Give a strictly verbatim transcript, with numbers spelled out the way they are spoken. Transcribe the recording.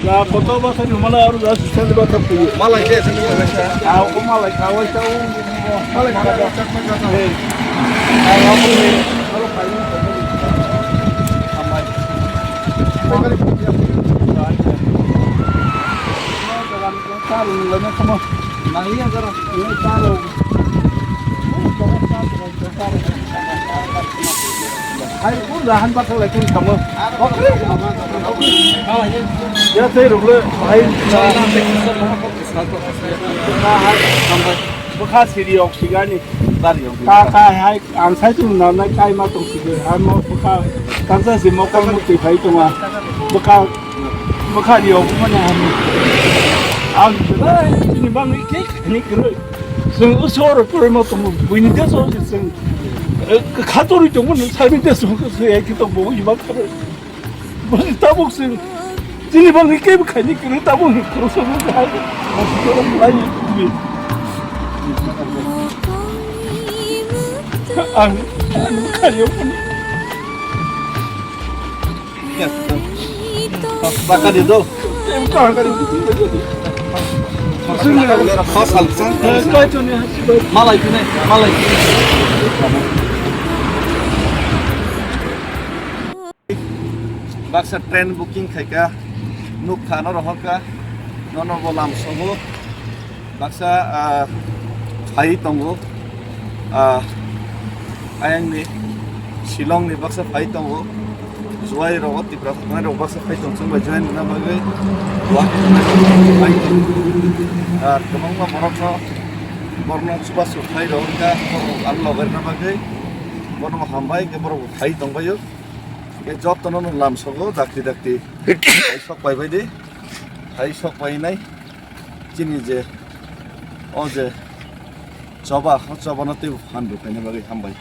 Ya, koto basa ni mana aru jas sel basa pui. Malai ke sel basa. Ah, ko malai ka wai sa u. Malai ka wai sa. Hey. Ah, ko ni. Alo kai ni. Amai. Ko kali. Taru ni lama sama. Nang iya gara. Ini taru. Hai, pun lahan bakal lagi sama. Ya, saya dulu. Hai, bukha siri oksigen ni. Ka, ka, hai, ang sai tu na na kai ma tong sigi. Hai, mo bukha. Tangsa si mo kong mo ti phai tong a. Bukha, bukha ri oksigen ni. Ang, ni bang ni ke, ni kru. Chwng usoro pore ma tongo, buini deso se chwng, eh, khatorwi tongo, nwng sakni deso se hai khe tongo, buini bang khe. Buini tabuk chwng, chini bangni kebo khaini kwrwi tabuk ni khoroksa bo hai. Ang, ang khayo buini. Baka di do. Malai kene, malai kene. Baksa train booking khaika, nuk kha no rohor ka, nono bo lam sobo. Baksa, ah, phai tongo, ah, ayang ni Shillong ni baksa phai tongo, Jowai rogo, Tipra thangna rogo baksa phai tong, chwng bai join rwna bagwi. Ar kwbangma borok no, borok no chubachu phai rok wngkha, borok ang logai rwna bagwi. Bono hambai, hwnkhe borok bo phai tong bai o. Hwnkhe joto no lam sogo, dakti dakti. Hai sok pai bai di, hai sok pai nai. Chini je, o je choba, o choba no tei phan rw khaina bagwi hambai.